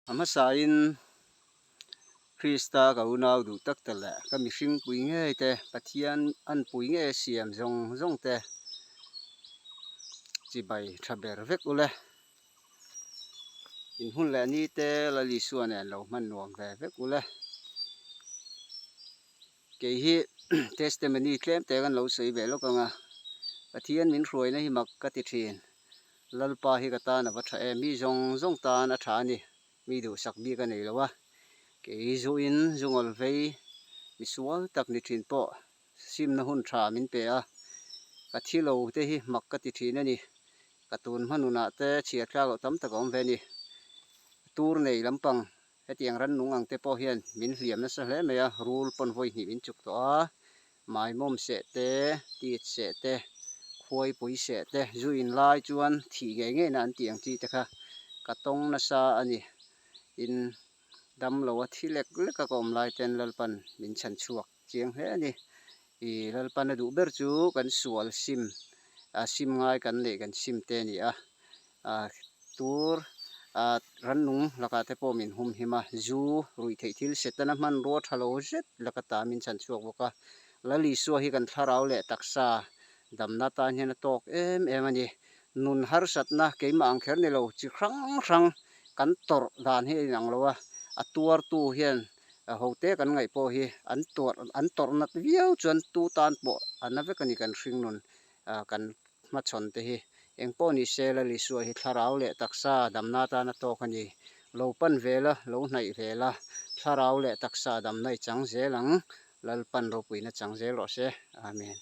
A hmasain Krista ka unau duh tak te leh ka mihring pui ngei te, Pathian an pui ngei a siam zawng zawng te chibai tha ber vek ule. In hun leh ni te Lal Isua nen lo hman nuam ve vek ule. Kei hi testimony tlem te kan lo sawi ve lawk ang a, Pathian min hruaina hi mak ka ti thin. Lalpa hi ka tan a va tha em, mi zawng zawng tan a tha a ni, mi duhsak bik a nei lo a. Kei zuin zungawl vei misual tak ni thin pawh simna hun tha min pe a, ka thi lo te hi mak ka ti thin a ni. Ka tun hmanunah te chhiar tlak loh tam tak a awm ve a ni. Tur nei lampang Hetiang rannung ang te pawh hian min hliam nasa hle mai a, rul pawn vawi hnih min chuk tawh a, maimawm seh te, tit seh te, khuaipui seh te, zu in lai chuan thih ngei ngei na an tih ang chi te kha ka tawng nasa a ni. In dam lo a thi lek lek a ka awm lai ten Lalpan min chhan chhuak chiang hle a ni. I Lalpan a duh ber chu kan sual sim, a sim ngai kan neih kan sim te a ni a. Tur rannung lakah te pawh min hum him a, zu ruih theih thil Setana hmanrua tha lo zet laka ta min chhan chhuak bawk a. Lal Isua hi kan thlarau leh taksa damna tan hian a tawk em em a ni. Nun harsatna keimah ang kher ni lo chi hrang hrang kan tawrh dan hi a inang lo a, a tuartu hian hote kan ngaih pawh hi an tuarh an tawrh nat viau chuan tu tan pawh a na vek a ni kan hringnun kan hmachhawn te hi engpawh ni se Lal Isua hi thlarau leh taksa damna atana tawk a ni. Lo pan ve la, lo hnaih ve la, thlarau leh taksa damna i chang zel ang, Lalpan ropuina chang zel rawh se. Amen.